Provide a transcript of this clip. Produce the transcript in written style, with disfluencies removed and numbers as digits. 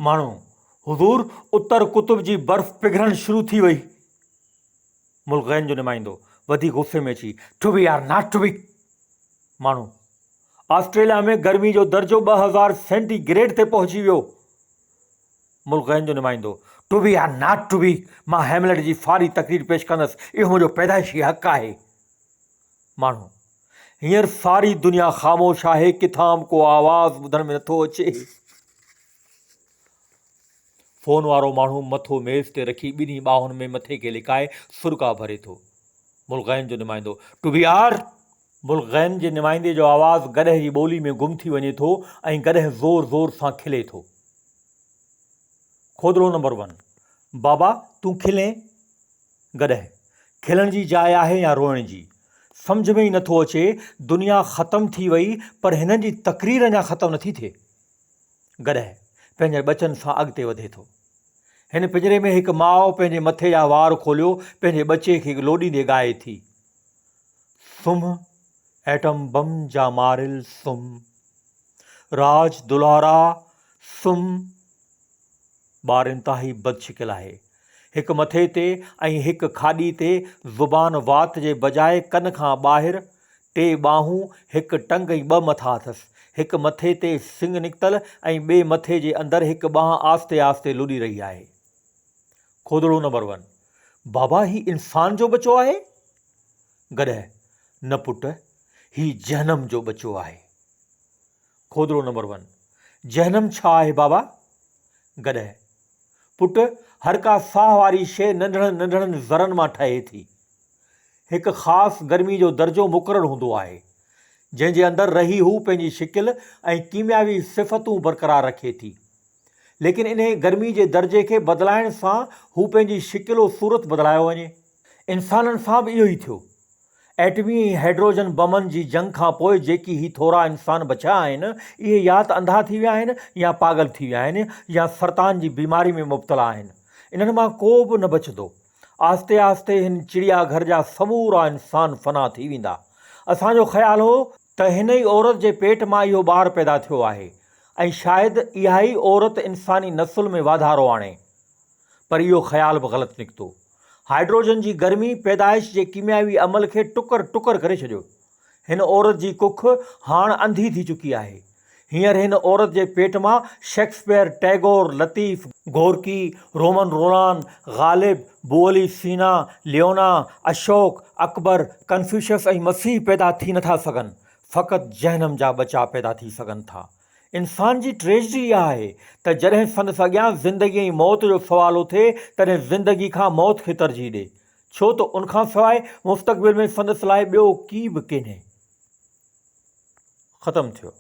ماڻهو، حضور اتر قطب جي برف پگهرڻ شروع ٿي وئي. ملغين جو نمائندو، وڌيڪ غصي ۾ اچي، to be or not to be! ماڻهو، آسٽريليا ۾ گرمي جو درجو 2000 سينٽي گريڊ تي پهچي ويو. ملغين جو نمائندو، to be or not to be! مان هيملٽ جي فاري تقرير پيش ڪندس، اهو منهنجو پيدائشي حق آهي. ماڻهو، هينئر ساري دنيا خاموش آهي، ڪٿان به ڪو آواز ٻڌڻ ۾ نٿو اچي. فون وارو ماڻهو مٿو ميز تي رکي ٻنهي ٻانهن ۾ مٿي کي لڪائي سرڪا ڀري ٿو. ملغين جو نمائندو، ٽو بي آر! ملغين جي نمائندي جو آواز گڏهه جي ٻولي ۾ گم ٿي وڃي ٿو ۽ گڏهه زور زور سان کلي ٿو. کودڙو نمبر ون، بابا تون کلين؟ گڏهه، کلڻ جي جاء آهي يا روئڻ جي؟ سمجهه ۾ ئي نٿو اچي، دنيا ختم ٿي وئي پر هنن جي تقرير اڃا ختم نٿي ٿئي. گڏهه پنهنجن ٻچن سان اڳتي وڌي ٿو. هن پڃري ۾ هڪ ماء پنهنجي مٿي جا وار کوليو پنهنجي ٻچي کي لوڏيندي ڳائي ٿي. سمهه ائٽم بم جا ماريل سمهه. راج دلارا سمهه. ٻار انتهائي بدشڪل آهي. هڪ مٿي تي ۽ هڪ کاڏي تي زبان وات جي بجاء ڪن کان ٻاهر، ٽي ٻانهون، هڪ ٽنگ ۽ ٻه مٿا اٿس. هڪ مٿي تي سڱ نڪتل ۽ ٻئي مٿي جي اندر هڪ ٻانهن آهستي آهستي لڏي رهي آهي. کودڙو نمبر ون، بابا هي انسان جو ٻچو آهي؟ گڏهه، نه پٽ، هي جهنم جو ٻچو آهي. کودڙو نمبر ون، جهنم ڇا آهي بابا؟ گڏهه، پٽ، هر ڪا ساهه واري شيء ننڍڙن ننڍڙن ذرن مان ٺهي ٿي. هڪ خاص گرمي جو درجو مقرر هوندو آهي، جنهن جي اندر رهي هو پنهنجي شڪل ۽ ڪيمياوي صفتون برقرار رکي ٿي. ليڪن انهي گرمي جي درجي کي بدلائڻ سان هو پنهنجي شڪل و صورت بدلايو وڃي. انسانن سان به اهو ئي ٿيو. ائٽمي ۽ هائڊروجن بمن جي جنگ کان پوء جيڪي هي ٿورا انسان بچيا آهن، اهي يا ته انڌا ٿي ويا آهن يا پاڳل ٿي ويا آهن يا سرطان جي بيماري ۾ مبتلا آهن. انهن مان ڪو به نه بچندو. آهستي آهستي هن چڙيا گهر جا سمورا انسان فنا ٿي ويندا. اسان جو خيال هو ته هن ئي عورت جي پيٽ مان اهو ٻار پيدا ٿيو آهي ۽ شايد اها ئي عورت انساني نسل ۾ واڌارو آڻي. پر اهو خيال به غلط نڪتو. هائيڊروجن جي گرمي پيدائش جي ڪيميائي عمل کي ٽڪر ٽڪر ڪري ڇڏيو. هن عورت جي ڪک هاڻ انڌي ٿي چڪي آهي. هينئر هن عورت جي پيٽ مان Shakespeare, Tagore, Latif, Gorky, Romain Rolland, Ghalib, Abu Ali Sina, Leona, Ashoka, Akbar, Confucius ۽ مسيح پيدا ٿي نٿا سگهن. فقط جهنم جا ٻچا پيدا ٿي سگهن ٿا. انسان جي ٽريجڊي اها آهي ته جڏهن سندس اڳيان زندگي ۽ موت جو سوال اٿي تڏهن زندگي کان موت کي ترجيح ڏي، ڇو ته ان کان سواء مستقبل ۾ سندس لاء ٻيو ڪي به ڪينهي. ختم ٿيو.